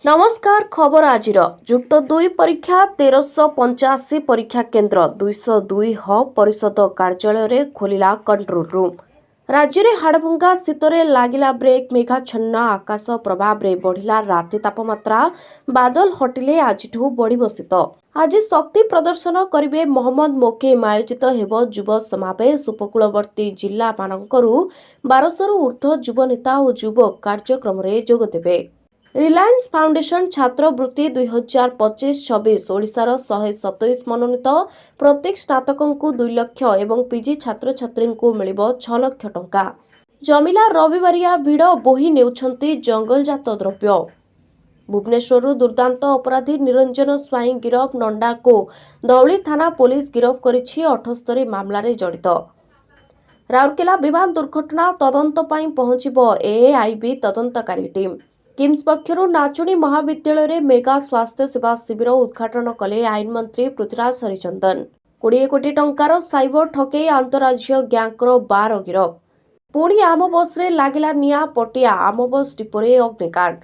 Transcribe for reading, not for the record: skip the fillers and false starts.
ନମସ୍କାର, ଖବର ଆଜିର। ଯୁକ୍ତ ଦୁଇ ପରୀକ୍ଷା 1385 ପରୀକ୍ଷା କେନ୍ଦ୍ର, 202 ହବ୍, ପରିଷଦ କାର୍ଯ୍ୟାଳୟରେ ଖୋଲିଲା କଣ୍ଟ୍ରୋଲ ରୁମ୍। ରାଜ୍ୟରେ ହାଡ଼ଭଙ୍ଗା ଶୀତରେ ଲାଗିଲା ବ୍ରେକ୍। ମେଘାଚ୍ଛନ୍ନ ଆକାଶ ପ୍ରଭାବରେ ବଢ଼ିଲା ରାତି ତାପମାତ୍ରା। ବାଦଲ ହଟିଲେ ଆଜିଠୁ ବଢ଼ିବ ଶୀତ। ଆଜି ଶକ୍ତି ପ୍ରଦର୍ଶନ କରିବେ ମହମ୍ମଦ ମୋକିମ। ଆୟୋଜିତ ହେବ ଯୁବ ସମାବେଶ। ଉପକୂଳବର୍ତ୍ତୀ ଜିଲ୍ଲାମାନଙ୍କରୁ 1200ରୁ ଉର୍ଦ୍ଧ୍ୱ ଯୁବନେତା ଓ ଯୁବ କାର୍ଯ୍ୟକ୍ରମରେ ଯୋଗଦେବେ। ରିଲାଏନ୍ସ ଫାଉଣ୍ଡେସନ ଛାତ୍ରବୃତ୍ତି 2025-26, ଓଡ଼ିଶାର 127 ମନୋନୀତ। ପ୍ରତ୍ୟେକ ସ୍ନାତକଙ୍କୁ 2 ଲକ୍ଷ ଏବଂ ପିଜି ଛାତ୍ରଛାତ୍ରୀଙ୍କୁ ମିଳିବ 6 ଲକ୍ଷ ଟଙ୍କା। ଜମିଲା ରବିବାରିଆ ଭିଡ଼, ବୋହି ନେଉଛନ୍ତି ଜଙ୍ଗଲଜାତ ଦ୍ରବ୍ୟ। ଭୁବନେଶ୍ୱରରୁ ଦୁର୍ଦ୍ଦାନ୍ତ ଅପରାଧୀ ନିରଞ୍ଜନ ସ୍ୱାଇଁ ଗିରଫ। ନଣ୍ଡାକୁ ଧଉଳି ଥାନା ପୋଲିସ ଗିରଫ କରିଛି, 78 ମାମଲାରେ ଜଡ଼ିତ। ରାଉରକେଲା ବିମାନ ଦୁର୍ଘଟଣା ତଦନ୍ତ ପାଇଁ ପହଞ୍ଚିବ ଏଏଆଇବି ତଦନ୍ତକାରୀ ଟିମ୍। କିମ୍ସ ପକ୍ଷରୁ ନାଚୁଣୀ ମହାବିଦ୍ୟାଳୟରେ ମେଗା ସ୍ୱାସ୍ଥ୍ୟ ସେବା ଶିବିର ଉଦ୍ଘାଟନ କଲେ ଆଇନ ମନ୍ତ୍ରୀ ପୃଥ୍ୱୀରାଜ ହରିଚନ୍ଦନ। 20 କୋଟି ଟଙ୍କାର ସାଇବର ଠକେଇ, ଆନ୍ତରାଜ୍ୟ ଗ୍ୟାଙ୍ଗର 12 ଗିରଫ। ପୁଣି ଆମ ବସ୍ରେ ଲାଗିଲା ନିଆଁ। ପଟିଆ ଆମ ବସ୍ ଡିପୋରେ ଅଗ୍ନିକାଣ୍ଡ।